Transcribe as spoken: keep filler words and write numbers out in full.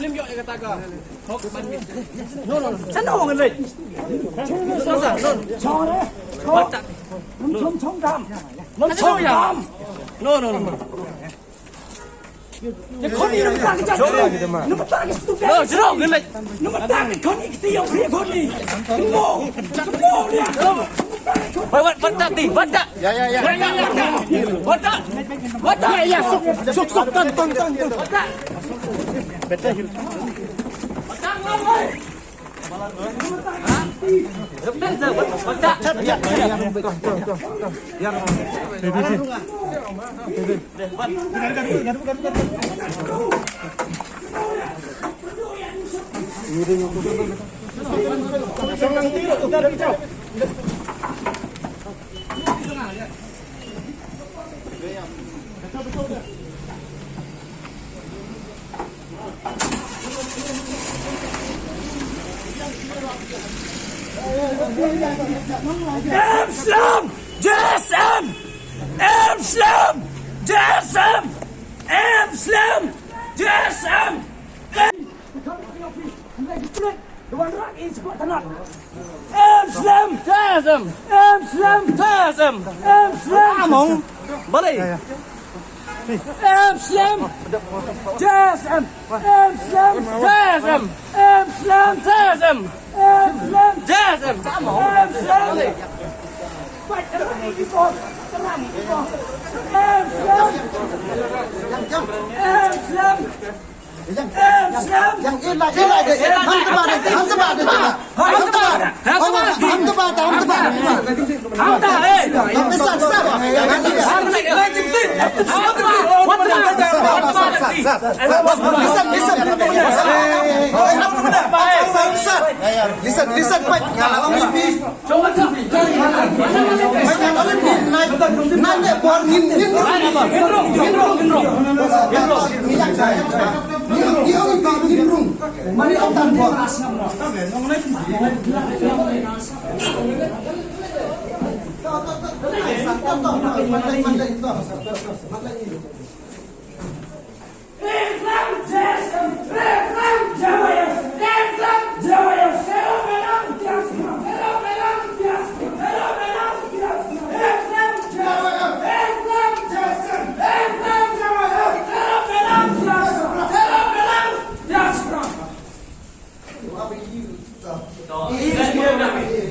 klim yoh ya kata ka. Hok ban mi. No, no, no. Sa no ngan leh. No, sa, no. Chong re. Chong. Chong, chong dam. Chong dam. No, no, no. Ye khoni, no, mata ki jat. No, mata ki stupid. No, zero, gila. No, mata ki khoni, kiti yang free khoni. No, no, ya. Wait, wait, what that thing? What that? Ya, ya, ya. Ya, ya, ya, ya. What that? What that? Ya, ya, sok, sok, sok, tan, tan, tan, tan. What that? What that? Em Slem! Yes, em! Em Slem! Yes, em! Em Slem! Yes, em! Em Slem! Yes, em! Em Slem! Yes, em! Em Slem! Among. Balik. Em Slem! Yes, em! Em Slem! Yes, em! Em Slem! Yes, em! Em Slem! Yes, em! Em Slem! Balik. Em Slem! Em Slem! Em Slem! Yang ila, ila, ila, ila, ham tebak de, ham tebak de, ham tebak de. Ham tebak de, ham tebak de. Listen, listen. Listen, listen, mate. Nga la ong phi. Mate, nga la ong phi. Nai, nai, bor ngin, ngin rung. Ngin rung, ngin rung. Ngin rung, ngin rung. Mani ong tan bor.